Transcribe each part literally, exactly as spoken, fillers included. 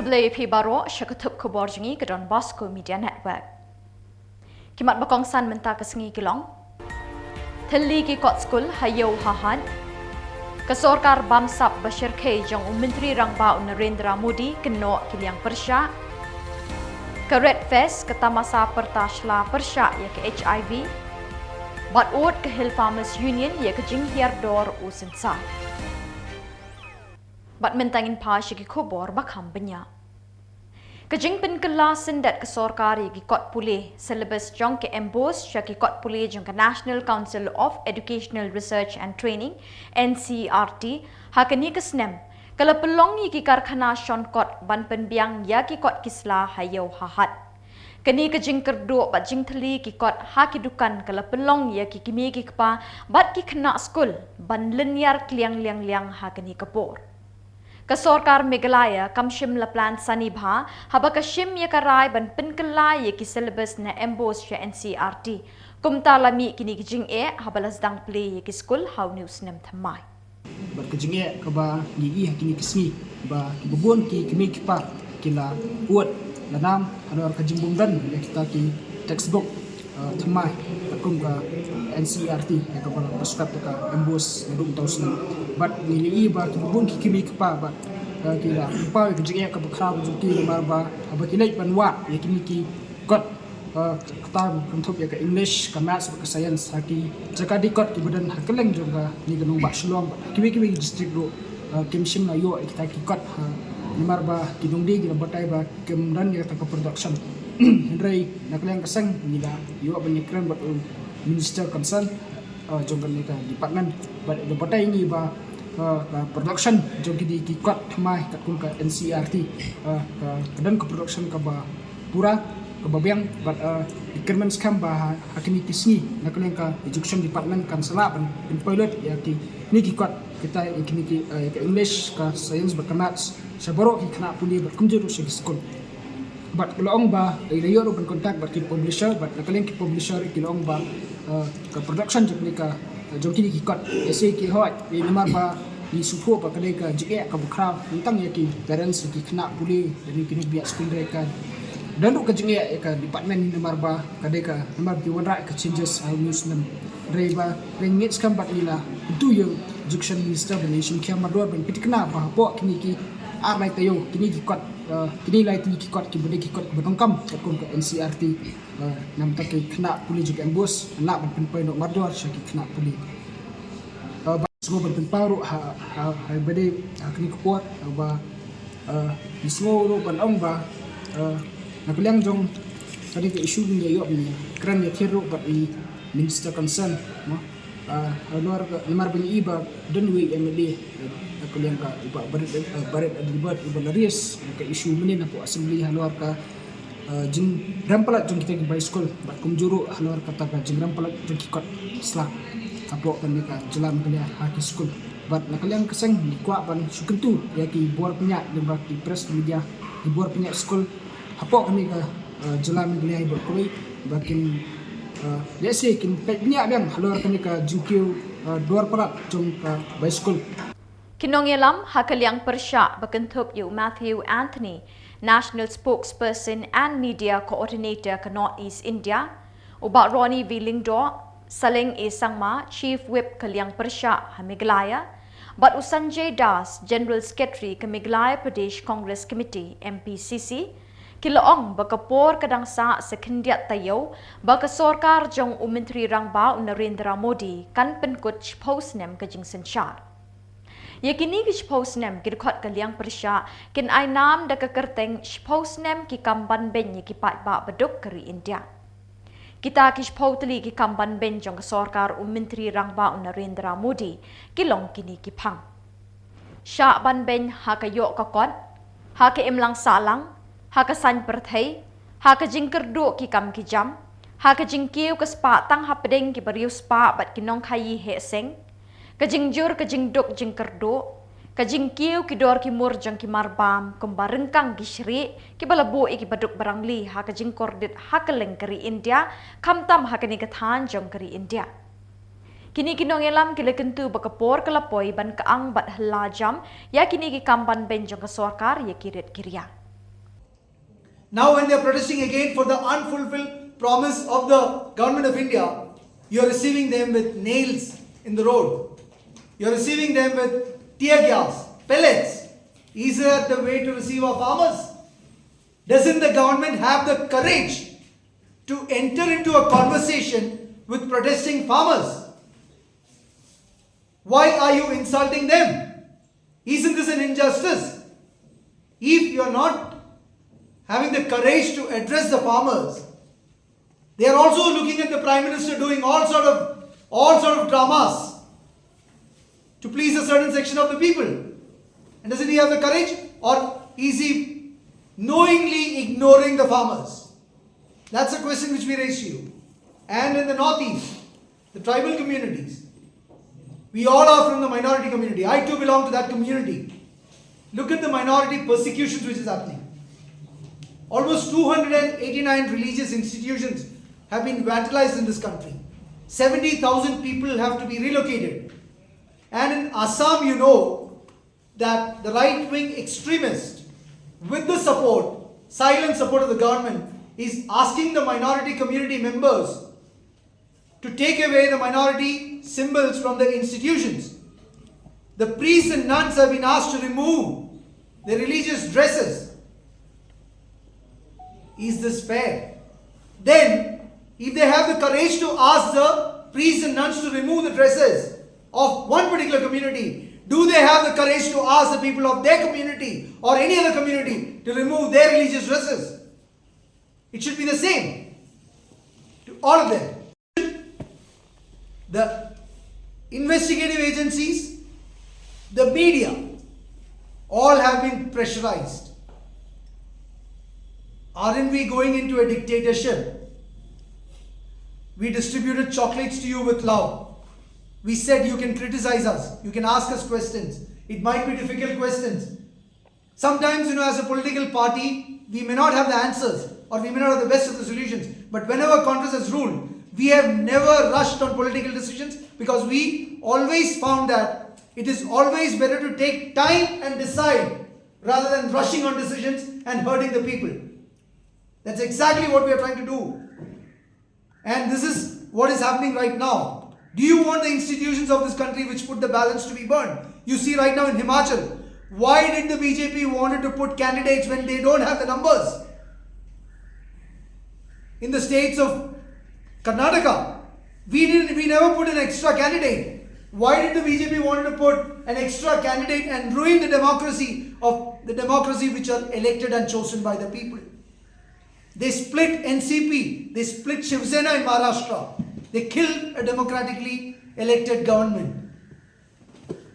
Khublei ïa phi baroh sha ka thup khubor jong ngi ka Don Bosco Media Network. Ki mat ba kongsan mynta ka sngi ki long: Thylli ki kot skul ha Ïew ha Hat. Ka sorkar bamsap ba shyrkhei jong u Myntri Rangbah u Narendra Modi kynnoh ki liang pyrshah. Ka Red Fest ka tamasa pyrta shla pyrshah ïa ka H I V. Bad ud ka Hill Farmers Union ïa ka jinghiar dor u synsar. Bad mynta ngin phai sha ki khubor ba kham bniah. Ka jingpynkylla syndet ka sorkar ïa ki kot pule, syllabus jong ka MBOSE sha ki kot pule jong ka National Council of Educational Research and Training, N C E R T, ha kane ka snem ka la pynlong ïa ki karkhana shon kot ban pynbiang ïa ki kot ki sla ha Ïew ha Hat. Kane ka jingkyrduh bad jingthylli ki kot ha ki dukan ka la pynlong ïa ki kmie ki kpa bad ki khynnah skul ban lynñiar kliang liang liang ha kane ka por. Ka sorkar Meghalaya kam shym la plan sani bha haba ka shim ïa ka rai ban pynkylla ïa ki syllabus na MBOSE sha N C E R T. Kumta la mih kine ki jingeh haba la sdang plie ïa ki skul ha une u snem thymmai. Bad ka jingeh kaba ngi ïohi ha kine ki sngi ba kiba bun ki kmie ki kpa ki la ud la nam halor ka jingbym don ïa kita ki textbook, uh, thymmai katkum ka N C E R T ïa kaba la prescribe da ka MBOSE naduh mynta u snem. Bad ngi la ïohi ba kiba bun ki kmie ki kpa bad, uh, ki la pynpaw ïa ka jingeh kaba khraw jong ki namar ba haba ki leit ban wad ïa kine ki kot, uh, kata kynthup ïa ka English, ka Maths bad ka Science ha ki jaka dih kot kiba don ha kylleng jong kane ka nongbah Shillong bad ha kiwei kiwei ki district ruh, uh, kim shym la ïoh ïa kita ki kot, uh, namar ba ki nongdie ki la batai ba kim don ïa kata ka production. Hynrei na ka liang ka seng ngi la ïoh ban ïakren bad u minister concern, uh, jong kane ka department bad u la batai ïa ngi ba, uh, ka production jong kine ki kot thymmai katkum ka N C E R T, uh, ka, ka don ka production kaba pura, kaba biang bad, uh, ngi kyrmen skhem ba ha, ha kine ki sngi na ka liang ka education department kan sa lah ban, ban pilot ïa kine ki kot kita, ïa kine ki, uh, ïa ka English, ka Science bad ka Maths sha baroh ki khynnah pule bad kumjuh ruh sha ki skul. Bad la ong ba la ïoh ruh ban contact bad ki publisher bad na ka liang ki publisher ki la ong ba, uh, ka production jong kine ka, uh, jong kine ki kot ïa se ki hoi, eh, namar ba ngi sngewthuh ba ka dei ka jingeh kaba khraw tang ïa ki parents, ïa ki khynnah pule, ïa ki nongpynïaid skul. Hynrei ka don ruh ka jingeh ïa ka department namar ba ka dei ka namar ba ki wanrah ka changes ha une u snem. Hynrei ba ngi ngeit skhem bad ngi la kyntu ïa u education minister ba un shim khia mardor ban pynthikna ba hapoh kine ki ar lai taïew kine ki kot, uh, kine lai tylli ki kot kiba dei ki kot kiba donkam katkum ka N C E R T, uh, namar ki khynnah pule jong ka MBOSE lah ban pynpoi noh mardor sha ki khynnah pule. Uh, ba sngew ban pynpaw ruh ha, ha, ha ba dei ha kane ka por, uh, ba, uh, ngi sngew ruh ban ong ba, uh, na ka liang jong kane ka issue ngi ïoh ban ïakren ïathir ruh bad i minister concern, no? Ah, halor ka, namar ba ngi i ba don uwei u MLA, eh, na ka liang ka u Bah Barit, eh, Barit Adelbert uba la raise ka issue mynne napoh assembly halor ka, eh, jingrem palat jong kita ki bai skul bad kumjuh ruh halor kata ka jingrem palat jong ki kot sla hapoh kane ka jylla Meghalaya ha ki skul. Bad na ka liang ka seng ngi kwah ban shu kyntu ïa ki bor pynïaid lyngba ki press media, ki bor pynïaid skul hapoh kane ka, eh, jylla Meghalaya bad kawei ba kin, eh, lehse kin peit bniah biang halor kane ka jingkiew, eh, dor palat jong ka bai skul. Ki nongïalam ha ka liang pyrshah ba kynthup ïa u Matthew Anthony, National Spokesperson and Media Coordinator ka North East India, u Bah Ronnie V Lyngdoh, Saleng A Sangma, Chief Whip ka liang pyrshah ha Meghalaya, bad u Sanjay Das, General Secretary ka Meghalaya Pradesh Congress Committee, M P C C, ki la ong ba ka por ka dang sah sa khyndiat taïew ba ka sorkar jong u Myntri Rangbah u Narendra Modi kan pynkut shiphew snem ka jingsynshar. Ïa kine ki shiphew snem ki dkhot ka liang pyrshah kin ai nam da ka kyrteng shiphew snem ki kam banbeiñ ïa ki paidbah baduk ka ri India. Kita ki shiphew tylli ki kam banbeiñ jong ka sorkar u Myntri Rangbah u Narendra Modi ki long kine ki phang: shah banbeiñ ha ka ïoh ka kot, ha ka imlang sahlang, ha ka saiñ pyrthei, ha ka jingkyrduh ki kam ki jam, ha ka jingkiew ka spah tang hapdeng ki bariewspah bad ki nongkhaïi heh seng, ka jingjur ka jingduk jingkyrduh, ka jingkiew ki dor ki mur jong ki marbam kumba ryngkang ki shrieh kiba la buh ïa ki baduk barangli ha ka jingkordit ha kylleng ka ri India, khamtam ha kane ka thaiñ jong ka ri India. Kine ki nongïalam ki la kyntu ba ka por ka la poi ban kyang bad hylla jam ïa kine ki kam banbeiñ jong ka sorkar ïa ki rit ki riang. Now, when they are protesting again for the unfulfilled promise of the Government of India, you are receiving them with nails in the road. You are receiving them with tear gas, pellets. Is that the way to receive our farmers? Doesn't the government have the courage to enter into a conversation with protesting farmers? Why are you insulting them? Isn't this an injustice? If you are not having the courage to address the farmers, they are also looking at the Prime Minister doing all sort of all sort of dramas to please a certain section of the people. And doesn't he have the courage, or is he knowingly ignoring the farmers? That's a question which we raise to you. And in the Northeast, the tribal communities, we all are from the minority community. I too belong to that community. Look at the minority persecutions which is happening. Almost two hundred eighty-nine religious institutions have been vandalized in this country. Seventy thousand people have to be relocated. And in Assam, you know that the right-wing extremist, with the support, silent support of the government, is asking the minority community members to take away the minority symbols from the institutions. The priests and nuns have been asked to remove their religious dresses. Is this fair? Then, if they have the courage to ask the priests and nuns to remove the dresses of one particular community, do they have the courage to ask the people of their community or any other community to remove their religious dresses? It should be the same to all of them. The investigative agencies, the media, all have been pressurized. Aren't we going into a dictatorship? We distributed chocolates to you with love. We said you can criticize us, you can ask us questions. It might be difficult questions. Sometimes, you know, as a political party, we may not have the answers or we may not have the best of the solutions. But whenever Congress has ruled, we have never rushed on political decisions because we always found that it is always better to take time and decide rather than rushing on decisions and hurting the people. That's exactly what we are trying to do. And this is what is happening right now. Do you want the institutions of this country which put the ballots to be burned? You see right now in Himachal, why did the B J P wanted to put candidates when they don't have the numbers? In the states of Karnataka, we didn't, we never put an extra candidate. Why did the B J P wanted to put an extra candidate and ruin the democracy of the democracy which are elected and chosen by the people? They split N C P, they split Shiv Sena in Maharashtra. They killed a democratically elected government.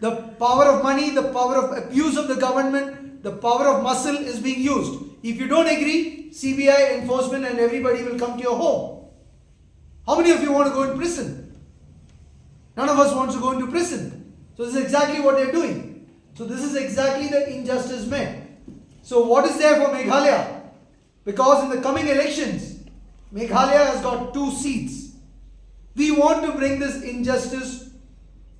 The power of money, the power of abuse of the government, the power of muscle is being used. If you don't agree, C B I, enforcement, and everybody will come to your home. How many of you want to go in prison? None of us wants to go into prison. So this is exactly what they're doing. So this is exactly the injustice meant. So what is there for Meghalaya? Because in the coming elections, Meghalaya has got two seats. We want to bring this injustice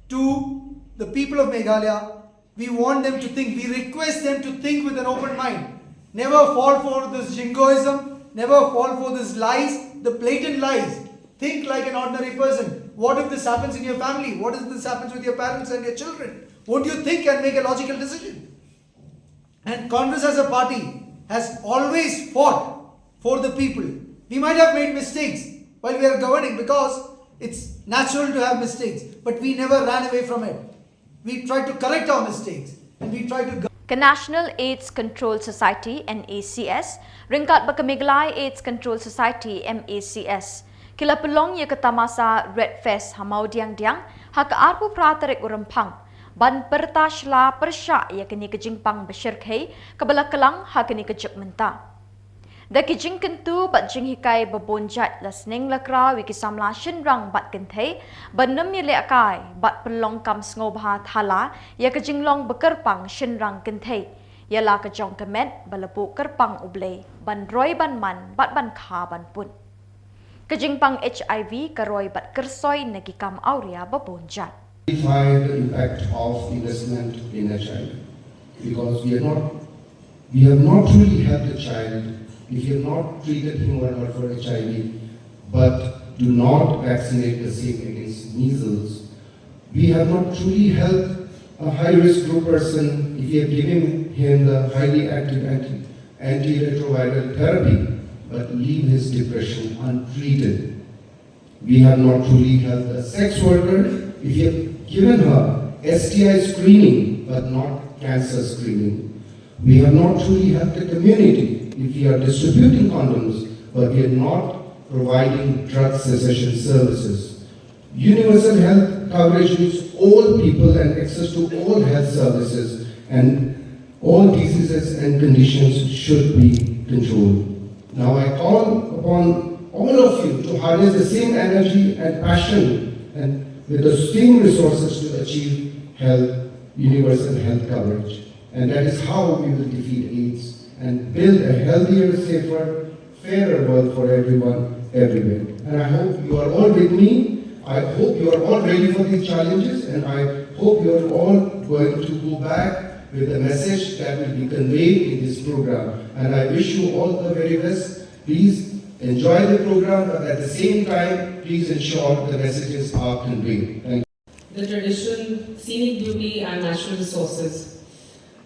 to the people of Meghalaya. We want them to think, we request them to think with an open mind. Never fall for this jingoism, never fall for these lies, the blatant lies. Think like an ordinary person. What if this happens in your family? What if this happens with your parents and your children? Won't you think and make a logical decision? And Congress as a party has always fought for the people. We might have made mistakes while we are governing because it's natural to have mistakes, but we never ran away from it. We tried to correct our mistakes and we tried to go- Ka National AIDS Control Society, NACS, ryngkat bad ka Meghalaya AIDS Control Society, MACS, ki la pynlong ïa ka tamasa Red Fest ha Mawdiangdiang ha ka arphew phra tarik u Rymphang, ban pyrta shla pyrshah ïa kane ka jingpang bashyrkhei kaba la klang ha kane ka juk mynta. Da ki jingkyntu bad jinghikai ba bun jait, la sneng la kraw ïa ki samla shynrang bad kynthei ban ym ïalehkai bad pynlong kam sngewbha thala ïa ka jinglong bakyrpang shynrang kynthei ïa la ka jong ka met ba la buh kyrpang U Blei ban roi ban man bad ban kha ban pun. Ka jingpang HIV ka roi bad kyrsoi na ki kam awria ba bun jait. Identify the impact of investment in a child, because we are not, we have not really had the child If you have not treated him or her for H I V, but do not vaccinate the same against measles, we have not truly helped a high-risk group person if you have given him the highly active anti, antiretroviral therapy, but leave his depression untreated. We have not truly helped a sex worker if you have given her S T I screening but not cancer screening. We have not truly helped the community if we are distributing condoms but we are not providing drug cessation services. Universal health coverage means all people and access to all health services and all diseases and conditions should be controlled. Now I call upon all of you to harness the same energy and passion and with the same resources to achieve health, universal health coverage. And that is how we will defeat AIDS and build a healthier, safer, fairer world for everyone, everywhere. And I hope you are all with me. I hope you are all ready for these challenges, and I hope you are all going to go back with a message that will be conveyed in this program. And I wish you all the very best. Please enjoy the program, but at the same time, please ensure the messages are conveyed. Thank you. The tradition, scenic beauty, and natural resources.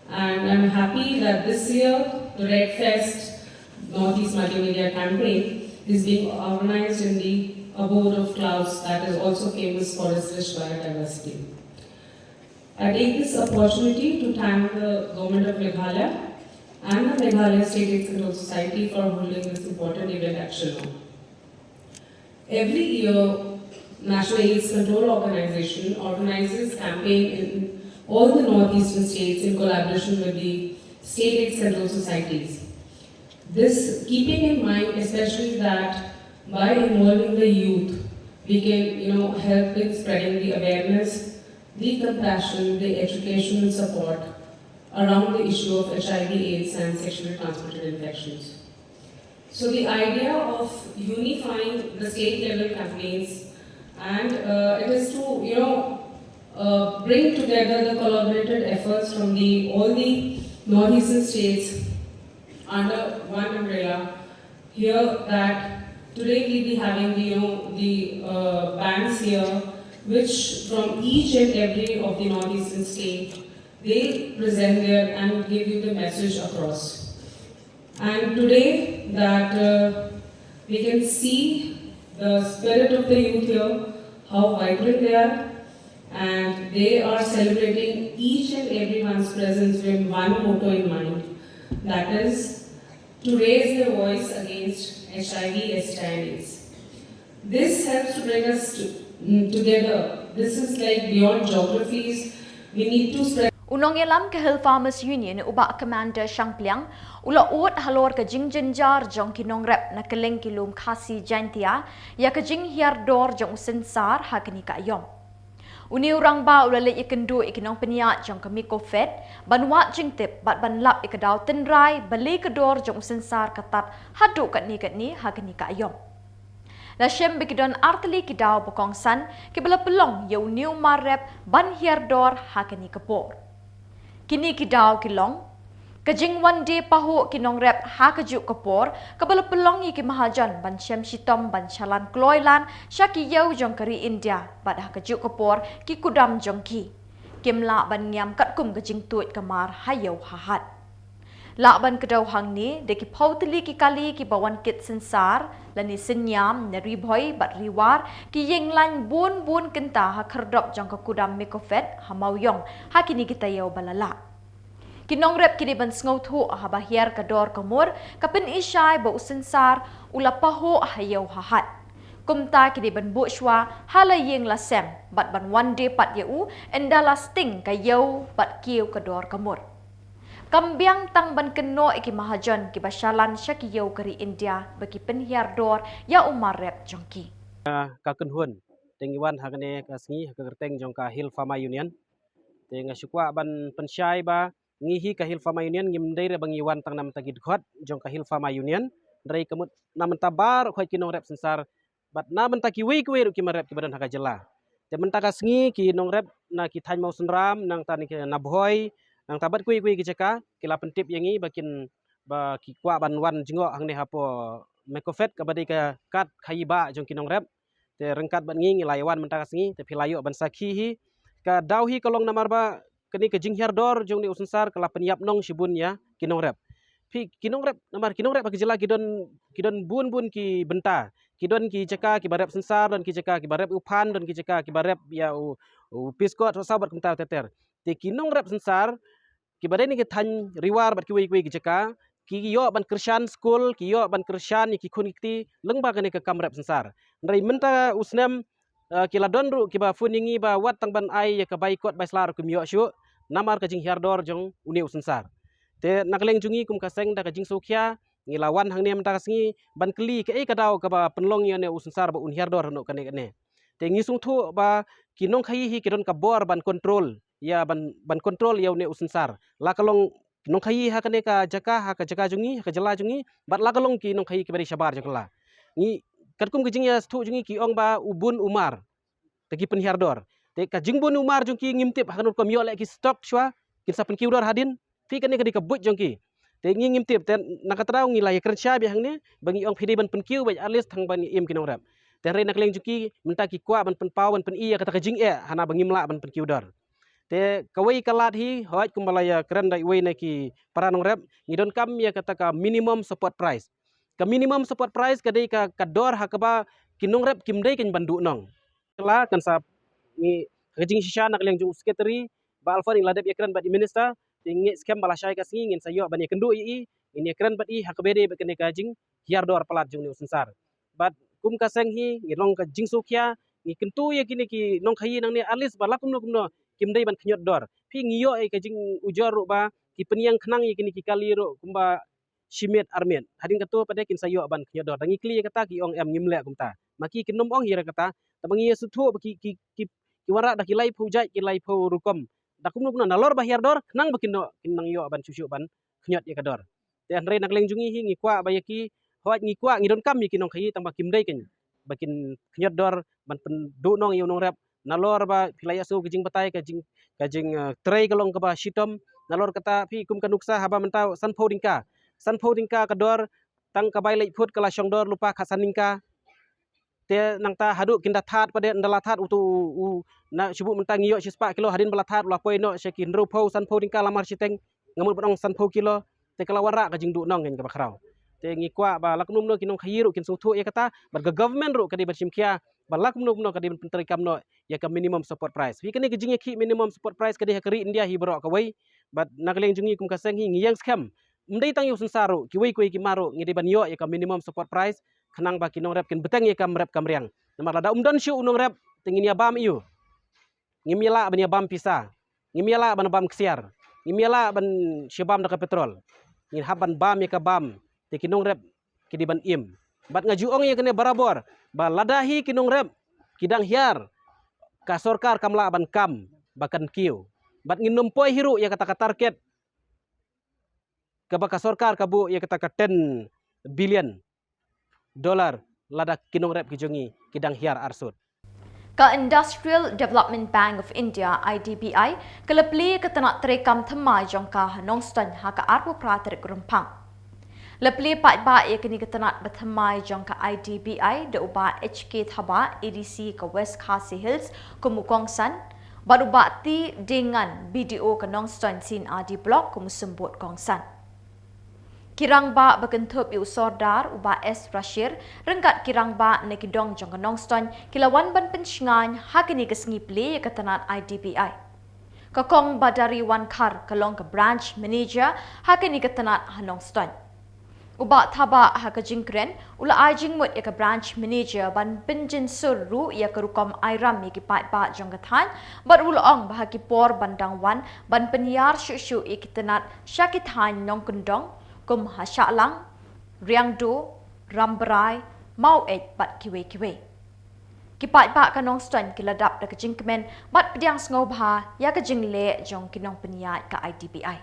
And I'm happy that this year the Red Fest Northeast Multimedia Campaign is being organized in the abode of clouds that is also famous for its rich biodiversity. I take this opportunity to thank the Government of Meghalaya and the Meghalaya State AIDS Control Society for holding this important event at Shillong. Every year, National AIDS Control Organization organizes campaign in all the northeastern states in collaboration with the state AIDS control societies. This keeping in mind, especially that by involving the youth, we can, you know, help in spreading the awareness, the compassion, the education and support around the issue of H I V AIDS and sexually transmitted infections. So the idea of unifying the state level campaigns and uh, it is to, you know, uh, bring together the collaborated efforts from the all the northeastern states under one umbrella. Here that today we'll be having the, you know, the uh, bands here, which from each and every of the northeastern state, they present there and give you the message across. And today that uh, we can see the spirit of the youth here, how vibrant they are, and they are celebrating each and everyone's presence with one motto in mind, that is to raise their voice against H I V, S T I, and AIDS. This helps to bring us to, mm, together. This is like beyond geographies. We need to spread. U nongïalam ka Hill Farmers Union, u Bah Commander Shangpliang, u la ud halor ka jingjynjar jong ki nongrep na kylleng ki lum Khasi Jaintia ïa ka jinghiar dor jong u synsar ha kane ka aïom. Une u rangbah u la leit ïakynduh ïa ki nongpynïaid jong ka MICOFED ban wad jingtip bad ban lap ïa ka daw tynrai balei ka dor jong u synsar ka tad haduh katne katne ha kane ka aïom. La shem ba ki don artylli ki daw ba kongsan kiba la pynlong ïa une u mar rep ban hiar dor ha kane ka por. Kine ki daw ki long: ka jingwan die pahuh ki nongrep ha kajuh ka por kaba la pynlong ïa ki mahajon ban shem shitom ban shalan kloi lan sha ki ïew jong ka ri India bad ha kajuh ka por ki kudam jong ki kim lah ban ngiam katkum ka jingtuid ka mar ha ïew ha hat. Lah ban kdew hangne da ki phew tylli ki kali kiba wan kit synsar lane synñiam na Ri Bhoi bad Ri War ki ïeng lain bun bun kynta ha khyrdop jong ka kudam MICOFED ha Mawïong ha kine ki taïew ba la leit. Ki nongrep ki dei ban sngewthuh haba hiar ka dor ka mur ka pyni shai ba u synsar u la pahuh ha ïew ha hat. Kumta ki dei ban buh shuwa ha la ïing la sem bad ban wan die pat ïa u ynda la sting ka ïew bad kiew ka dor ka mur. Kam biang tang ban kynnoh ïa ki mahajon kiba shalan sha ki ïew ka ri India ba ki pynhiar dor ïa u mar rep jong ki. Ka kynhun te ngi wan ha kane ka sngi ha ka kyrteng jong ka Hill Farmer Union. Te nga shu kwah ban pynshai ba ngi hi ka Hill Farmer Union ngim dei re ba ngi wan tang na mynta ki dkhot jong ka Hill Farmer Union, hynrei ka mut na mynta baroh khoit ki nongrep synsar bad na mynta kiwei kiwei ruh ki mar rep kiba don ha ka jylla. Te mynta ka sngi ki nongrep na ki thaiñ Mawsynram, nangta na ki na Bhoi, nangta bad kiwei kiwei ki jaka ki la pyntip ïa ngi ba kin ba ki kwah ban wan jngoh hangne hapoh Mekofet kaba dei ka kad khaii bah jong ki nongrep. Te ryngkat bad ngi ngi la ïa wan mynta ka sngi, te phi la ïoh ban sakhi hi. Ka daw hi ka long namar ba kane ka jinghiar dor jong une u synsar ka la pynïap nong shibun ïa ki nongrep. Phi ki nongrep, namar ki nongrep ha ka jylla ki don, ki don bun bun ki bynta. Ki don ki jaka kiba rep synsar, don ki jaka kiba rep u phan, don ki jaka kiba rep ïa u, u piskot, u saw bad kumta ter ter. Te ki nongrep synsar kiba dei na ki thaiñ Ri War bad kiwei kiwei ki jaka, ki ïoh ban kyrshan skul, ki ïoh ban kyrshan ïa ki khun ki kti lyngba kane ka kam rep synsar. Hynrei mynta u snem, eh, ki la don ruh kiba phone ïa ngi ba wat tang ban ai ïa ka bai kot bai sla ruh kim ïoh shuh namar ka jinghiar dor jong une u synsar. Te na ka liang jong ngi kum ka seng da ka jingsngewkhia ngi la wan hangne mynta ka sngi ban kylli kaei ka daw kaba pynlong ïa une u synsar ba un hiar dor hano kane kane. Te ngi sngewthuh ba ki nongkhaii hi ki don ka bor ban kontrol ïa ban, ban kontrol ïa une u synsar. La ka long nongkhaii ha kane ka jaka, ha ka jaka jong ngi, ha ka jylla jong ngi, bad la ka long ki nongkhaii kiba dei shabar jong ka la. Ngi katkum ka jingïasngewthuh jong ngi ki ong ba u bun u mar. Te ki pynhiar dor. Te ka jingbun u mar jong ki ngim tip ha kano rukom ïoh leh ki stock shuwa, kin sa pynkiew dor hadien. Phi kane ka dei ka buit jong ki. Te ngi ngim tip, te na kata daw ngi la ïakren shai beit hangne ba ngi ong phi dei ban pynkiew beit at least tang ban im ki nongrep. Te hynrei na ka liang jong ki mynta ki kwah ban pynpaw ban pyni ïa kata ka jingeh hana ba ngim lah ban pynkiew dor. Te kawei ka lad hi, hooid kumba la ïakren da iwei na ki para nongrep, ngi donkam ïa kata ka minimum support price. Ka minimum support price ka dei ka, ka dor ha kaba ki nongrep kim dei kein ban duh nong. Ka la kan sa ngi ha ka jingshisha na ka liang jong u secretary Bah Alfon ngi la dep ïakren bad i minister, te ngi ngeit skhem ba lashai ka sngi ngin sa ïoh ban ïakynduh ïa i, ngin ïakren bad i ha kaba dei bad kane ka jinghiar dor palat jong une u synsar. Bad kum ka seng hi ngi long ka jingsngewkhia, ngi kyntu ïa kine ki nongkhaii nangne at least ba la kumno kumno kim dei ban khñiot dor. Phi ngi ïoh ïa ka jingujor ruh ba ki pynïeng khnang ïa kine ki kali ruh kumba shi miet ar miet. Hadien kato pat de kin sa ïoh ban khñiot dor. Da ngi kylli ïa kata ki ong em ngim leh kumta. Ma ki kin nym ong hi re kata. Tangba ngi ïa sngewthuh ba ki, ki, ki, ki wanrah da ki laiphew jait ki laiphew rukom. Da kumno kumno nalor ba hiar dor khnang ba kin noh, kin nang ïoh ban shuh shuh ban khñiot ïa ka dor. Te hynrei na ka liang jong ngi hi ngi kwah ba ïa ki, hooid ngi kwah ngi donkam ïa ki nongkhaii tangba kim dei kein ba kin khñiot dor ban pynduh nong ïa u nongrep. Nalor ba phi la ïa sngew ka jingbatai ka jing, ka jing, eh, trei ka long kaba shitom. Nalor kata phi kum ka nuksa haba mynta sanphew tyngka. Sanphew tyngka ka dor, tang ka bai leit phut ka la shong dor lypa khatsan tyngka. Te nangta haduh kin da thad pat de, ynda la thad uto u, u, na shu buh mynta ngi ïoh shispah kilo, hadien ba la thad u la poi noh sha ki hynriewphew sanphew tyngka la mar shiteng. Nga mut ban ong sanphew kilo, te ka la wanrah ka jingduh nong kein kaba khraw. Te ngi kwah ba la kumno kumno ki nongkhaii ruh kin sngewthuh ïa kata, bad ka government ruh ka dei ban shim khia ba la kumno kumno ka dei ban pyntreikam noh ïa ka minimum support price. Phi kane ka jingïakhih minimum support price ka dei ha ka ri India hi baroh kawei. Bad na ka liang jong ngi kum ka seng hi ngi ïeng skhem, ym dei tang ïa u synsar ruh, kiwei kiwei ki mar ruh ngi dei ban ïoh ïa ka minimum support price khnang ba ki nongrep kin bteng ïa ka kam rep kam riang. Namar lada ym don shuh u nongrep te ngin ïa bam ïa u. Ngim ïa lah ban ïa bam pisa. Ngim ïa lah ban bam ksiar. Ngim ïa lah ban shu bam da ka petrol. Ngin hap ban bam ïa ka bam. Te ki nongrep ki dei ban im. Bad nga ju ong ïa kane barabor ba lada hi ki nongrep ki dang hiar, ka sorkar kam lah ban kam ba kan kiew. Bad ngin nym poi hi ruh ïa kata ka target kaba ka sorkar ka buh ïa kata ka ten billion dollar lada ki nongrep ki jong ngi ki dang hiar arsut. Ka Industrial Development Bank of India, I D B I, ka la plie ka tnat treikam thymmai jong ka ha Nongstoiñ ha ka arphew phra tarik Rymphang. La plie paidbah ïa kane ka tnat ba thymmai jong ka I D B I da u Bah H K Thabah, A D C ka West Khasi Hills, kum u kongsan, bad u Bah T Diengan, B D O ka Nongstoiñ C and R D Block, kum u symbud kongsan. Ki rangbah ba kynthup ïa u Sordar, u Bah S Rashir, ryngkat ki rangbah na ki dong jong ka Nongstoiñ, ki la wan ban pynshngaiñ ha kane ka sngi plie ïa ka tnat I D B I. Ka Kong Badari Wankhar ka long ka branch manager ha kane ka tnat ha Nongstoiñ. U Bah Thabah ha ka jingkren u la ai jingmut ïa ka branch manager ban pynjynsur ruh ïa ka rukom airam ïa ki paidbah jong ka thaiñ, bad u la ong ba ha ki por ban dang wan ban pynïar shuh shuh ïa ki tnat sha ki thaiñ nongkyndong kum ha Shahlang, Riangdo, Rambrai, Maweit bad kiwei kiwei. Ki paidbah ka Nongstoiñ ki la dap da ka jingkmen bad pdiang sngewbha ïa ka jingleh jong ki nongpynïaid ka I D B I.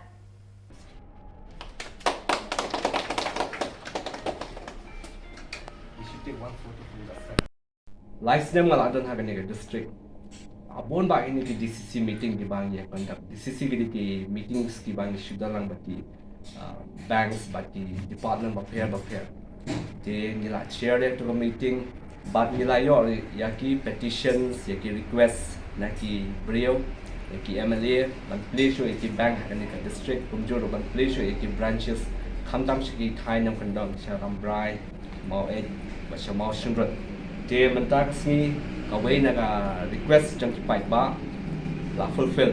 Lai snem nga la don ha kane ka district. Bun bah kine ki D C C meeting kiba ngi conduct. D C C ki dei ki meetings kiba ngi shu don lang bad ki uh, banks bad ki department bapher bapher. Te ngi la chair ïa ka meeting bad ngi la ïoh ïa ki petitions, ïa ki request na ki briew, ïa ki M L A ban plie shuh ïa ki bank ha kane ka district, kumjuh ruh ban plie shuh ïa ki branches, khamtam sha ki thaiñ nongkyndong, sha Rambrai, Maweit, bad sha Mawshynrut. Te mynta ka sngi kawei na ka request jong ki paidbah la fulfill,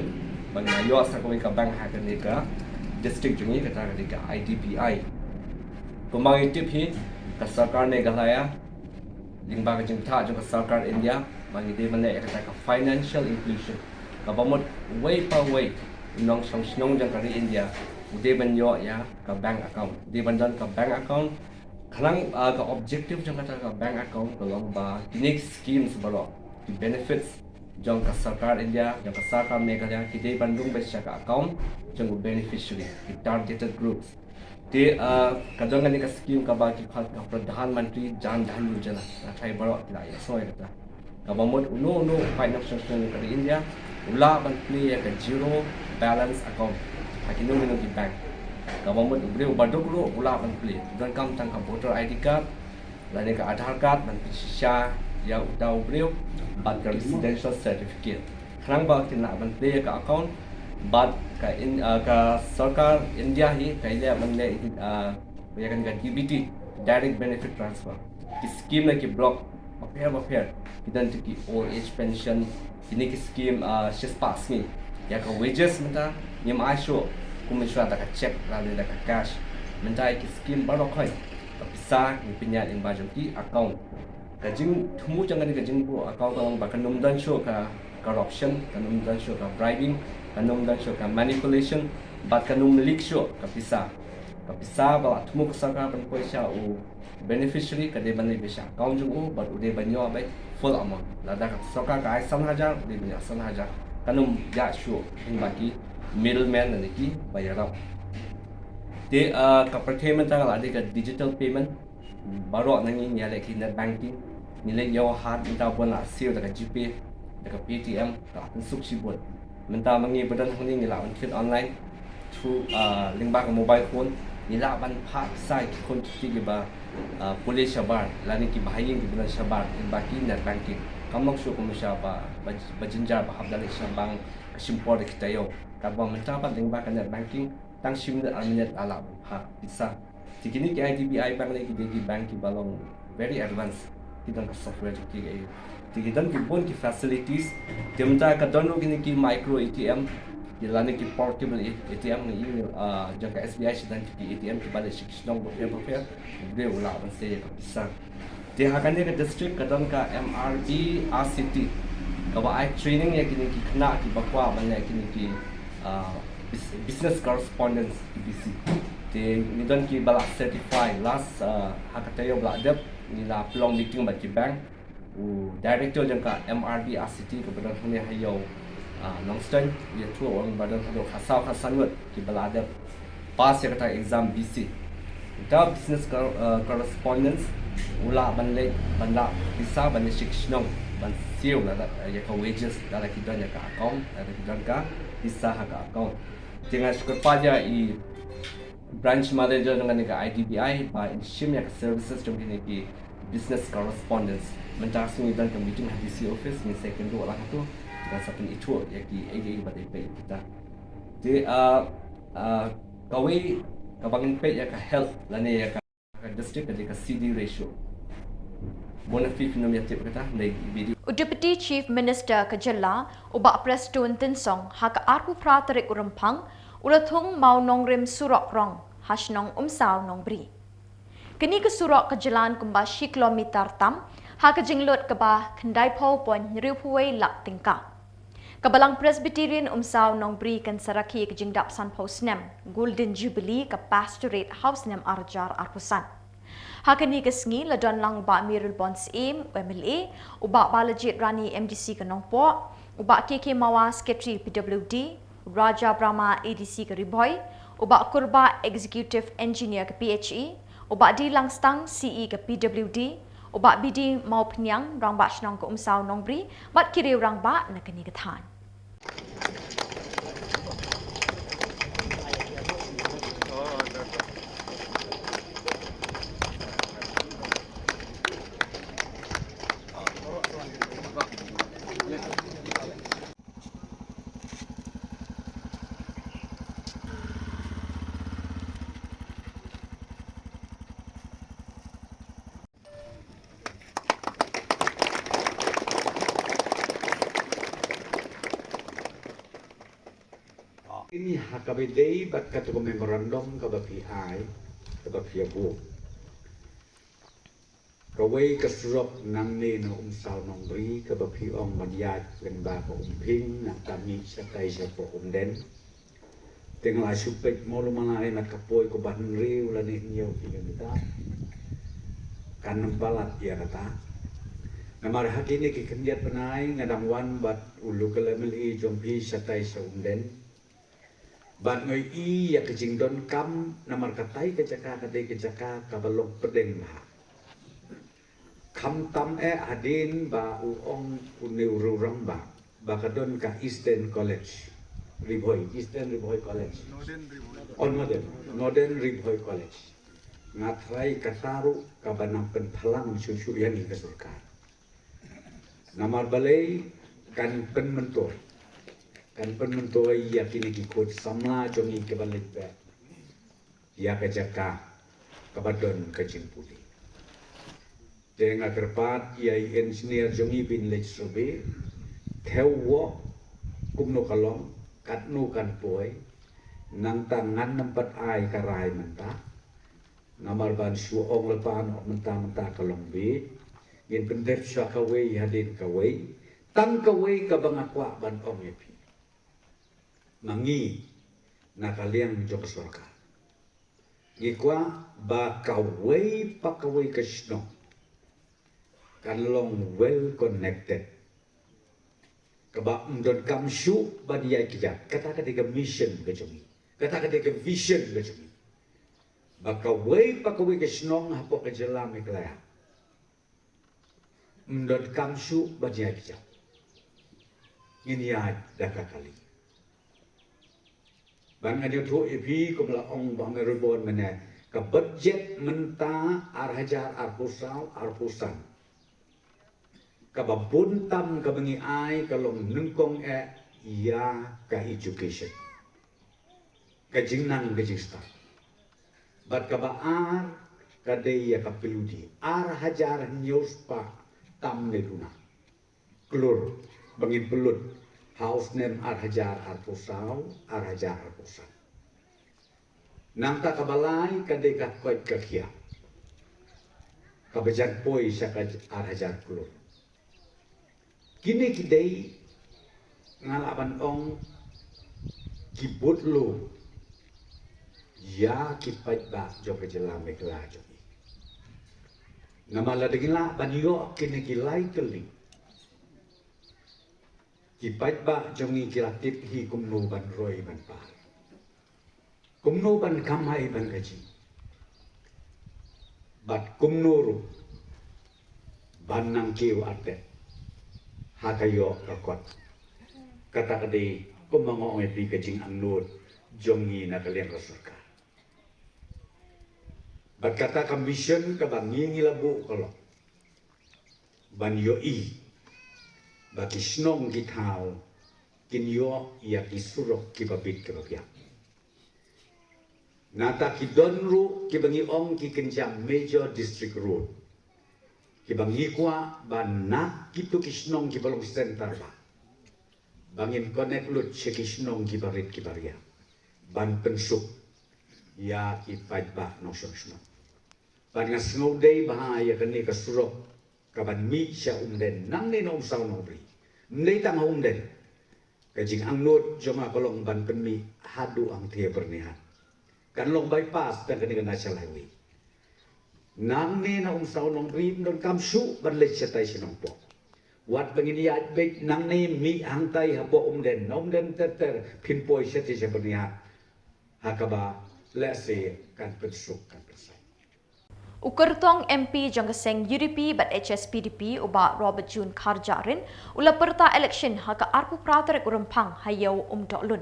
ban ïoh sa kawei ka bank ha kane ka district jong ngi, kata ka dei ka I D B I. Kumba ngi tip hi, ka sorkar Meghalaya lyngba ka jingthoh jong ka sorkar India ba ngi dei ban leh ïa kata ka financial inclusion, kaba mut uwei pa uwei u nongshong shnong jong ka ri India u dei ban ïoh ïa ka bank account, u dei ban don ka bank account. Khnang, ah, ka objective jong kata ka bank account ka long ba kine ki schemes baroh, ki benefits jong ka sorkar India, jong ka sorkar Meghalaya, ki dei ban rung beit sha ka account jong u beneficiary, ki targeted groups. Te, ah, ka don kane ka scheme kaba ki khot ka Pradhan Mantri Jan Dhan Yojana, na trai baroh ki la ïohsngew ïa kata. Kaba mut uno uno u paid nongshong shnong ka ri India u lah ban plie ïa ka zero balance account ha kino kino ki bank. Kaba mut u briew uba duk ruh u lah ban plie, donkam tang ka voter I D card lane ka Aadhaar card ban pynshisha ïa uta u briew bad ka residential certificate. Khnang ba kin lah ban plie ïa ka account bad ka in, ah, ka sorkar India hi ka ïaleh ban leh, ah, ïa kane ka D B T, direct benefit transfer. Ki scheme na ki block bapher bapher, ki don ki old age pension, kine ki scheme, ah, shispah sngi. Ïa ka wages mynta ngim ai shuh kumjuh da ka cheque lane da ka cash. Mynta ïa ki scheme baroh khoit ka pisa ngi pynïaid lyngba jong ki account. Ka jingthmu jong kane ka jingbuh account ka long ba kan ym don shuh ka corruption, kan ym don shuh ka bribing, kan ym don shuh ka manipulation, bad kan ym leak shuh ka pisa. Ka pisa ba la thmu ka sorkar ban poi sha u beneficiary ka dei ban leit beit sha account jong u bad u dei ban ïoh beit full amount. Lada ka sorkar ka ai san hajar, u dei ban ïoh san hajar. Kan ym ïa shuh lyngba ki middleman lane kiba ïarap. Te, ah, ka pyrthei mynta ka la dei ka digital payment. Baroh na ngi ngi ïaleh ki net banking. Ngi leit ïa u hat mynta bun la siew da ka GPay, da ka Paytm, ka la pynsuk shibun. Mynta ma ngi ba don hangne ngi lah ban thied online through, ah, lyngba ka mobile phone. Ngi lah ban phah pisa ïa ki khun ki kti kiba, ah, pule shabar lane kiba ha ïing kiba don shabar lyngba ki net banking. Kam long shuh kumjuh ba, ba, ba jynjar ba hap da leit sha bank ka shim por da ki taïew. Katba mynta pat lyngba ka net banking tang shi minit ar minit la lah ban phah pisa. Te kine ki I D B I bank ne ki dei ki bank kiba long very advanced, ki don ka software jong ki. Te ki don ki bun ki facilities. Te mynta ka don ruh kine ki micro A T M, ki lane ki portable A T M ne, ah, jong ka S B I shi don ki A T M kiba leh sha ki shnong bapher bapher, u briew u lah ban sei ïa ka pisa. Te ha kane ka district ka don ka M R B R C T kaba ai training ïa kine ki khynnah kiba kwah ban leh kine ki, ah, bus-, business correspondence, K B C. Te ngi don kiba la certify last, ah, ha ka taïew ba la dep ngi la pynlong meeting bad ki bank. U director jong ka M R B R C T kaba don hangne ha ïew, ah, Nongstoiñ, u ïathuh u ong ba don haduh khatsaw khatsan ngut kiba la dep pass ïa kata exam B C. Uta business cor-, ah, correspondence u lah ban leit ban lah pisa ban ïa sha ki shnong ban siew lada, ah, ïa ka wages lada ki don ïa ka account, lada ki don ka pisa ha ka account. Te nga shu kyrpad ïa i branch manager jong kane ka I D B I ba in shim ïa ka services jong kine ki business correspondence. Mynta ka sngi don ka meeting ha D C office, ngin sa ïakynduh lang hato, ngin sa pynithuh ïa kiei kiei ba dei peit kita. Te, ah, ah, kawei kaba ngin peit ïa ka health lane ïa ka, ka district ka dei ka C D ratio. Bun na phi phin ym ïatip kata, dei video. U Deputy Chief Minister ka jylla, u Bah Prestone Tynsong, ha ka arphew phra tarik u Rymphang, u la thung mawnongrim surok rong ha shnong Umsaw Nongbri. Kane ka surok ka jlan kumba shi kilometer tam ha ka jinglut kaba khyndaiphew point hynriewphew wei lak tyngka. Ka Balang Presbyterian Umsaw Nongbri kan sa rakhe ka jingdap sanphew snem Golden Jubilee ka Pastorate ha u snem ar hajar arphew san. Ha kane ka sngi la don lang u Bah Mayralborn Syiem, u M L A, u Bah Balajied Rani, M D C ka Nongpoh, u Bah K K Mawar, Secretary P W D, Raja Brahma, A D C ka Ri Bhoi, u Bah Kurbah, Executive Engineer ka P H E, u Bah D Langstang, C E ka P W D, u Bah B D Mawphniang, Rangbah Shnong ka Umsaw Nongbri, bad ki riew rangbah na kane ka thaiñ. Ha kaba ïadei bad kata ka memorandum kaba phi ai, kaba phi ïa buh. Kawei ka surok nangne na Umsaw Nongbri kaba phi ong ban ïaid lyngba ka Umphing, nangta mih shatai sha pdeng Umden. Te nga la shu peit mo lum ma la ai na ka poi ko ban riew lane hynñiew kilometer. Kan ym palat ïa kata. Namar ha kine ki khyndiat bnai nga dang wan bad u local M L A jong phi shatai sha Umden. Bad nga ïohi ïa ka jingdonkam namar katai ka jaka ka dei ka jaka kaba long pdeng bha. Khamtam eh hadien ba u ong une u rangbah ba ka don ka Eastern College, Ri Bhoi, Eastern Ri Bhoi College. Northern Ri Bhoi. Oh, Northern, Northern Ri Bhoi College. Nga tharai kata ruh kaba nang pynphalang shuh shuh ïa ngi ka sorkar. Namar balei kan pynmyntoi. Kan pynmyntoi ïa kine ki khun samla jong ngi kiba leit beh ïa ka jaka kaba don ka jingpule. Te nga kyrpad ïa i engineer jong ngi ban leit survey, thew wok kumno ka long, katno kan poi, nangta ngan ym pat ai ka rai mynta. Namar ban shu ong lypa noh mynta, mynta ka long beit. Ngin pyndep sha kawei hadien kawei. Tang kawei kaba nga kwah ban ong ïa phi, ma ngi na ka liang jong ka sorkar, ngi kwah ba kawei pa kawei ka shnong kan long well connected. Kaba ym donkam shuh ban ïaid kjat. Kata ka dei ka mission ka jong ngi. Kata ka dei ka vision ka jong ngi. Ba kawei pa kawei ka shnong hapoh ka jylla Meghalaya ym donkam shuh ban ïaid kjat. Ngin ïaid da ka kali. Bad ngan ïathuh ïa phi kum la ong Bah Mary Bond mynne, ka budget mynta ar hajar arphew saw arphew san, kaba bun tam kaba ngi ai ka long nyngkong eh ïa ka education, ka jingnang ka jingstad. Bad kaba ar ka dei ïa ka pylli, ar hajar hynñiew spah tam ne duna klur ba ngin pynlut ha u snem ar hajar arphew saw, ar hajar arphew san. Nangta kaba lai ka dei ka koit ka khiah, kaba jan poi sha ka ar hajar klur. Kine ki dei, nga lah ban ong, ki bud lum ïa ki paidbah jong ka jylla Meghalaya jong ngi. Namar lada ngi lah ban ïoh kine ki lai tylli, ki paidbah jong ngi ki la tip hi kumno ban roi ban par, kumno ban kamai ban kajih, bad kumno ruh ban nang kiew artet ha ka ïoh ka kot. Kata ka dei kumba nga ong ïa phi ka jingangnud jong ngi na ka liang ka sorkar. Bad kata ka mission kaba ngi ngi la buh ka long ban ïohi ba ki shnong ki thaw kin ïoh ïa ki surok kiba bit kiba biang. Nangta ki don ruh kiba ngi ong ki kynja major district road, kiba ngi kwah ba na kito ki shnong kiba long centre bah, ba ngin connect lut sha ki shnong kiba rit kiba riang ban pynsuk ïa ki paidbah nongshong shnong. Bad nga sngew dei bha ïa kane ka surok kaban mih sha Umden nangne na Umsaw Nongbri. Ym dei tang ha Umden. Ka jingangnud jong nga ka long ban pynmih haduh hangtei ha Byrnihat. Kan long bypass tang kane ka National Highway. Nangne na Umsaw Nongbri ym donkam shuh ban leit shatai sha Nongpoh. Wat ba ngin ïaid beit nangne, mih hangtai hapoh Umden, na Umden ter ter phin poi shatai sha Byrnihat. Ha kaba lehse kan pynsuk kan pynsai. U kyrtong M P jong ka seng U D P bad H S P D P u Bah Robert June Kharjahrin u la pyrta election ha ka arphew phra tarik u Rymphang ha Ïew Umdohlun.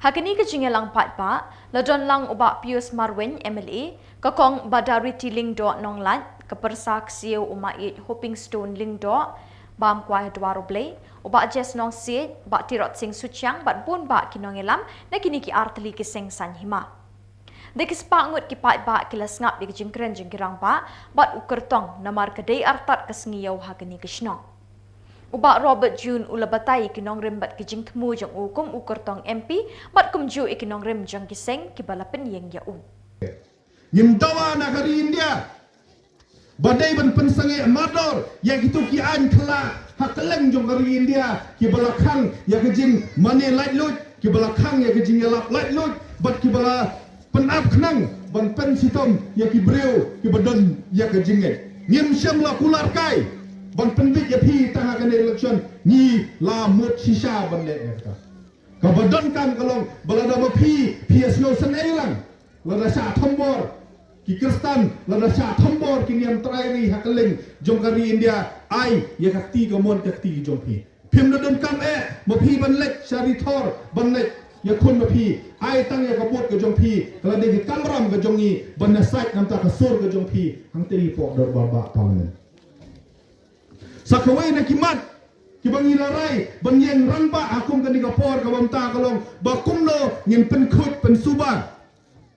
Ha kane ka jingïalang paidbah la don lang u Bah Pius Marwein M L A, ka Kong Badariti Lyngdoh Nonglait, ka pyrsa ksiew u Maieit Hopingstone Lyngdoh, Bam Kwai Dwar U Blei, u Bah Jes Nongsiej, Bah Tirot Sing Suchiang bad bun bah ki nongïalam na kine ki artylli ki seng saiñ hima. Da ki spah ngut ki paidbah ki la sngap ïa ki jingkren jong ki rangbah bad u kyrtong namar ka dei artat ka sngi ïew ha kane ka shnong. U Bah Robert June u la batai ïa ki nongrim bad ki jingthmu jong u kum u kyrtong M P bad kumjuh ïa ki nongrim jong ki seng kiba la pynïeng ïa u. Ngim dawa na ka ri India ba dei ban pynsangeh mardor ïa kito ki aiñ khla ha kylleng jong ka ri India, kiba la khang ïa ka jingmane laitluid, kiba la khang ïa ka jingïalap laitluid, bad kiba la pynap khnang ban pynshitom ïa ki briew kiba don ïa ka jingngeit. Ngim shym la kular kai ban pynbit ïa phi tang ha kane election, ngi la mut shisha ban leh ïa kata. Kaba donkam ka long ba lada ba phi, phi ïa sngew sngewsih lang, lada shah thombor ki Khristan, lada shah thombor ki niam trai ri ha kylleng jong ka ri India, ai ïa ka kti ka mon ka kti jong phi. Phim da donkam eh ma phi ban leit sha ri thor ban leit ïa khun ma phi. Ai tang ïa ka vote ka jong phi, ka la dei ka kamram ka jong ngi ban ïasaid namar ka sur ka jong phi hangtei hapoh dorbar bah Parliament. Sa kawei na ki mat kiba ngi la rai ban ïeng rangbah ha kum kane ka por kaba mynta ka long ba kumno ngin pynkhuid pynsuba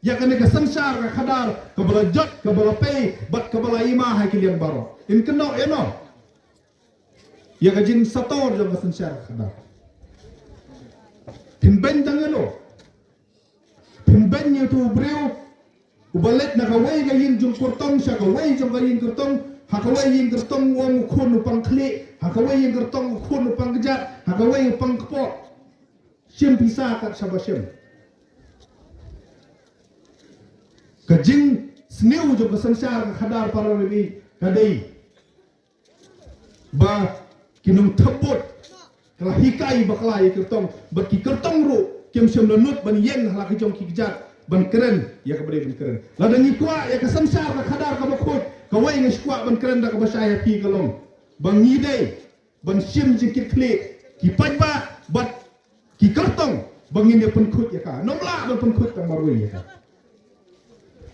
ïa kane ka synshar ka khadar kaba la jot, kaba la pei bad kaba la ïma ha ki liang baroh. Ngin kynnoh ïa no ïa ka jingsator jong ka synshar ka khadar. Phin beiñ tang ïa no. Phin beiñ ïa uto u briew uba leit na kawei ka ïing jong kyrtong sha kawei jong ka ïing kyrtong, ha kawei ïing kyrtong u ong u khun u pang khlieh, ha kawei ïing kyrtong u khun u pang kjat, ha kawei u pang kpoh. Shim pisa kat shaba shim. Ka jingsniew jong ka synshar ka khadar para ri ka dei ba ki nongthep vote ka la hikai bakla ïa ki kyrtong, bad ki kyrtong ruh kim shym la nud ban ïeng ha la ki jong ki kjat ban kren ïa kaba dei ban kren. Lada ngi kwah ïa ka synshar ka khadar kaba khuid, kawei nga shu kwah ban kren da kaba shai ha phi ka long ba ngi dei ban shim jingkitkhlieh ki paidbah bad ki kyrtong ba ngin ïa pynkhuid ïa ka. Ngim lah ban pynkhuid tang marwei ïa ka.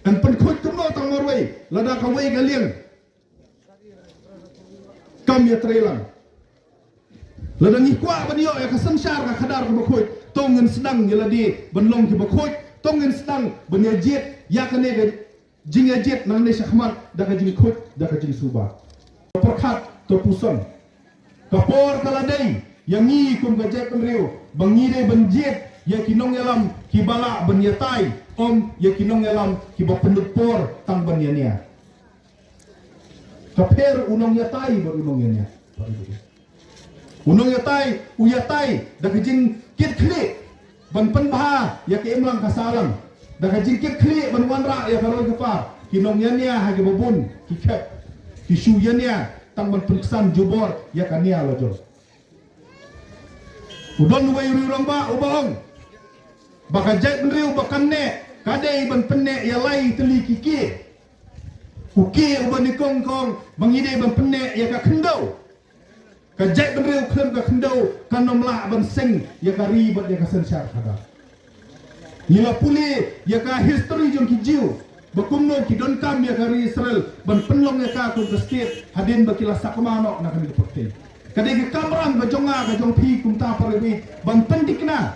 Yn pynkhuid kumno tang marwei lada kawei ka liang kam ïatreilang. Lada ngi kwah ban ïoh ïa ka synshar ka khadar kaba khuid, to ngin sdang ïa lade ban long kiba khuid, to ngin sdang ban ïa jied ïa kane ka jingïajied nangne shakhmat da ka jingkhuid da ka jingsuba. Pyrkhat to puson. Ka por ka la dei ïa ngi kum ka jaitbynriew ba ngi dei ban jied ïa ki nongïalam kiba lah ban ïatai, ym ïa ki nongïalam kiba pynlut por tang ban ïania. Ka pher u nongïatai bad u nongïania. U nongïatai u ïatai da ka jingkitkhlieh ban pynbha ïa ka imlang ka sahlang, da ka jingkitkhlieh ban wanrah ïa ka roi ka par. Ki nongïania ha kiba bun ki khep, ki shu ïania tang ban pynksan jubor ïa ka nia la jong. U don uwei u rangbah uba ong ba ka jaitbynriew ba kan neh ka dei ban pynneh ïa lai tylli ki kiei. U kiei uba nyngkong ka ong ba ngi dei ban pynneh ïa ka khyndew. Ka jaitbynriew khlem ka khyndew kan ym lah ban seng ïa ka ri bad ïa ka synshar khadar. Ngi la pule ïa ka history jong ki Jiw ba kumno ki donkam ïa ka ri Israel ban pynlong ïa ka kum ka state hadien ba ki la sakma noh na kane ka pyrthei. Ka dei ka kamram ka jong nga ka jong phi kumta para ri ban pynthikna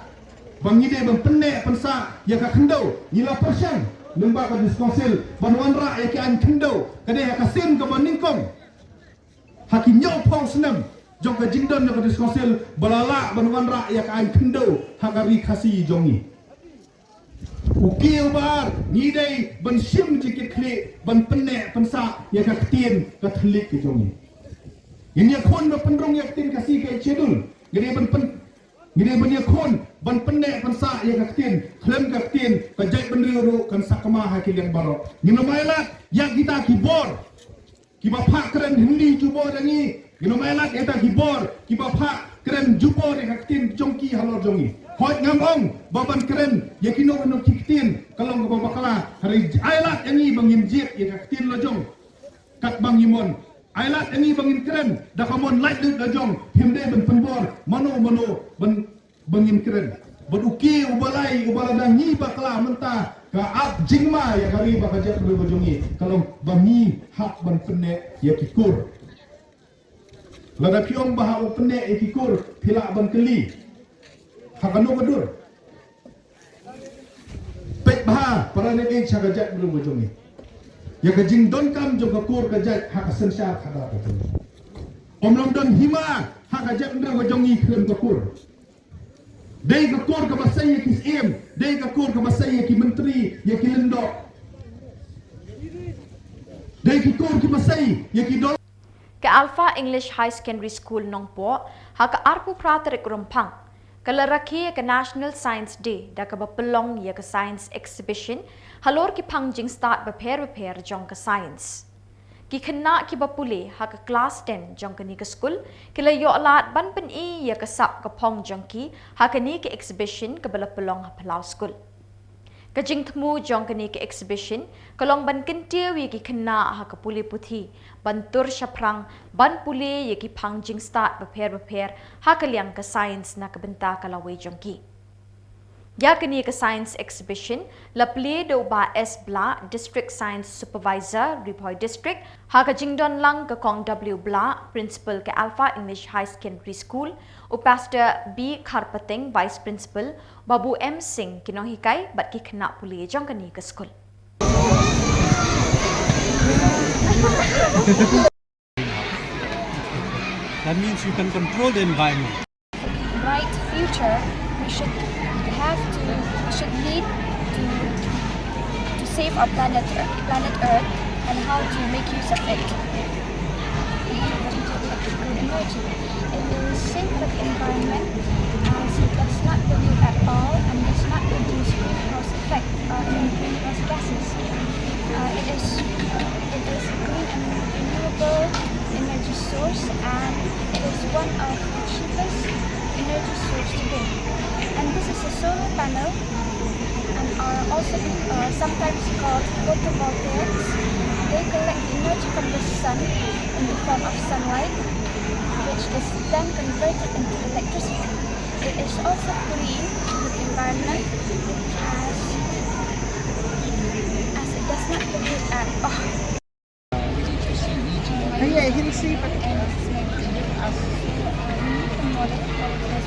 ba ngi dei ban pynneh pynsah ïa ka khyndew. Ngi la pyrshang lyngba ka District Council ban wanrah ïa ki aiñ khyndew. Ka dei ha ka sien kaba nyngkong ha ki hynñiewphew snem jong ka jingdon jong ka District Council ba la lah ban wanrah ïa ka aiñ khyndew ha ka ri Khasi jong ngi. U kiei uba ar, ngi dei ban shim jingkitkhlieh ban pynneh pynsah ïa ka ktien ka thylliej ka jong ngi. Ngin ïakhun ban pynrung ïa ka ktien Khasi ka Eighth Schedule. Ngi dei ban pyn Ngi dei ban ïakhun ban pynneh pynsah ïa ka ktien. Khlem ka ktien ka jaitbynriew ruh kan sakma ha ki liang baroh. Ngin ym ailad ïa kita ki bor kiba phah kren Hindi jubor ïa ngi. Ngin ym ailad ïa kita ki bor kiba phah kren jubor ïa ka ktien jong ki halor jong ngi. Hooid ngam ong ba ban kren ïa kino kino ki ktien ka long kaba bakla. Hynrei ailad ïa ngi ba ngin jied ïa ka ktien la jong. Katba ngi mon, ailad ïa ngi ba ngin kren da ka mon laitluid la jong. Phim dei ban pynbor mano mano ban, ba ngin kren. Bad u kiei uba lai uba lada ngi bakla mynta ka ap jingma ïa ka ri bad ka jaitbynriew ka jong ngi ka long ba ngi hap ban pynneh ïa ki kur. Lada phi ong ba hap ban pynneh ïa ki kur, phi lah ban kylli ha kano ka dur? Peit bha para ri, peit sha ka jaitbynriew ka jong ngi. Ïa ka jingdonkam jong ka kur ka jait ha ka synshar khadar ka jong ngi. Ym long don hima ha ka jaitbynriew ka jong ngi khlem ka kur. Dei ka kur kaba sei ïa ki syiem, dei ka kur kaba sei ïa ki myntri, ïa ki lyngdoh. Dei ki kur kiba sei ïa ki dol. Ka Alpha English High Secondary School Nongpoh, ha ka arphew phra tarik Rymphang, ka la rakhe ïa ka National Science Day da kaba pynlong ïa ka Science Exhibition halor ki phang jingstad bapher bapher jong ka science. Ki khynnah kiba pule ha ka klas ten jong kane ka skul ki la ïoh lad ban pyni ïa ka sap ka phong jong ki ha kane ka exhibition kaba la pynlong ha phyllaw skul. Ka jingthmu jong kane ka exhibition ka long ban kyntiew ïa ki khynnah ha ka pule puthi, ban tur shaphrang, ban pule ïa ki phang jingstad bapher bapher ha ka liang ka science na ka bynta ka lawei jong ki. Ïa kane ka science exhibition la plie da u Bah S Blah, District Science Supervisor, Ri Bhoi District, ha ka jingdon lang ka Kong W Blah, Principal ka Alpha English High Secondary School, u Pastor B Kharpateng, Vice Principal, Babu M Singh, ki nonghikai bad ki khynnah pule jong kane ka skul. That means you can control the environment. Bright future, we should have to, we should need to, to save our planet, planet Earth and how to make use of it. Electrical energy. It is safe for the environment as it does not pollute at all and does not produce greenhouse effect or any greenhouse gases. Uh, it is, it is a green and renewable energy source, and it is one of the cheapest energy source today. And this is a solar panel and are also, uh, sometimes called photovoltaics. They collect the energy from the sun in the form of sunlight, which is then converted into electricity. It is also clean to the environment as, as it does not pollute at all.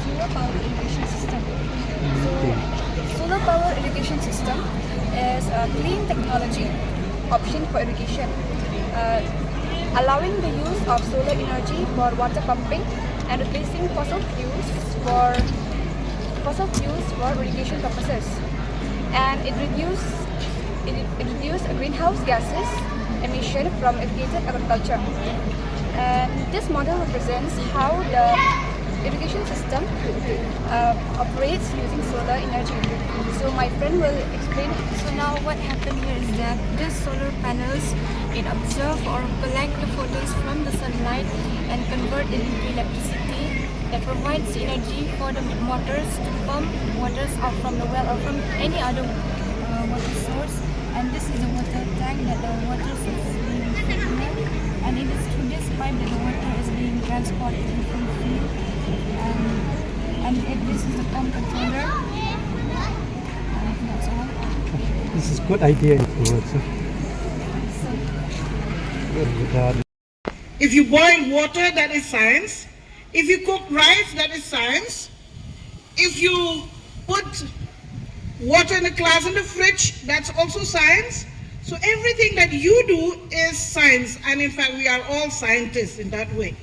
Solar power irrigation system. So, solar power irrigation system is a clean technology option for irrigation, uh, allowing the use of solar energy for water pumping and replacing fossil fuels for, fossil fuels for irrigation purposes. And it reduce, it, it reduce greenhouse gases emission from irrigated agriculture. And this model represents how the irrigation system, uh, operates using solar energy. So my friend will explain. So now what happened here is that these solar panels, it absorb or collect the photons from the sunlight and convert it into electricity that provides energy for the motors to pump waters out from the well or from any other, uh, water source. And this is the water tank that the water is being filled with. And it is through this pipe that the water is being transported to the field. And, and it, this is the pump controller. And that's all. This is good idea if you want to. Very good. If you boil water, that is science. If you cook rice, that is science. If you put water in a glass in the fridge, that's also science. So everything that you do is science. And in fact, we are all scientists in that way.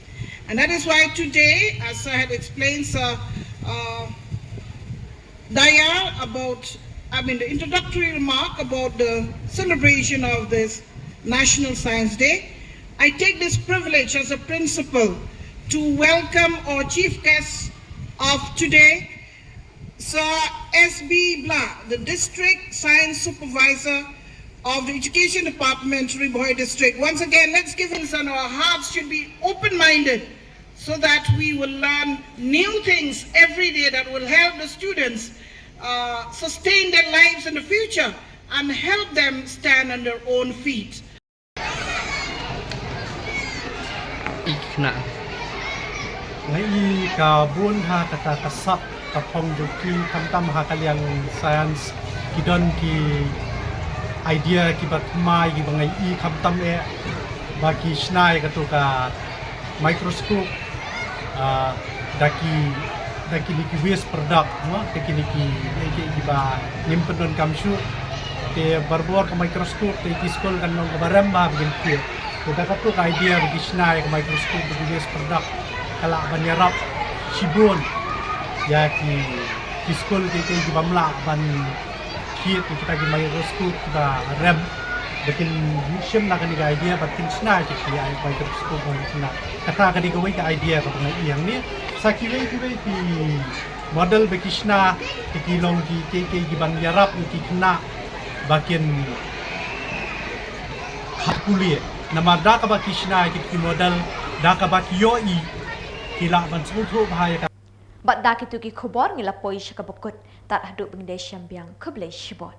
And that is why today, as I had explained, Sir, uh, Dayal, about, I mean, the introductory remark about the celebration of this National Science Day, I take this privilege as a principal to welcome our chief guest of today, Sir S B Blah, the District Science Supervisor of the Education Department, Ri Bhoi District. Once again, let's give him some, our hearts should be open-minded so that we will learn new things every day that will help the students, uh, sustain their lives in the future and help them stand on their own feet. Nga i ka bun ha kata ka sap ka phong jong ki, khamtam ha ka liang science ki don ki idea kiba thymmai kiba nga i khamtam eh ba ki shna ïa kato ka microscope, ah, da ki, da kine ki waste product, no? Da kine ki, ki, kiba ngim pyndonkam shuh. Te barabor ka microscope te ki skul kan long kaba rem bha ba kin thied. Da katu ka idea ba ki shna ïa ka microscope ba ki waste product ka lah ban ïarap shibun ïa ki, ki skul ki, ki, ki bym lah ban thied ïa kita ki microscope kiba rem. Ba kin shim na kane ka idea bad kin shna ïa ki, ïa ki microscope ba ki shna. Kata ka dei kawei ka idea kaba nga ïohi hangne. Sa kiwei kiwei ki model ba ki shna ki, ki long ki, ki, ki, ki ban ïarap ïa ki khynnah ba kin khap pule. Namar da kaba ki shna ïa ki, ki model, da kaba ki ïohi, ki lah ban sngewthuh bha ïa ka. Bad da kitu ki khubor ngi la poi sha kaba kut, tad haduh ba ngin ïashem biang, khublei shibun.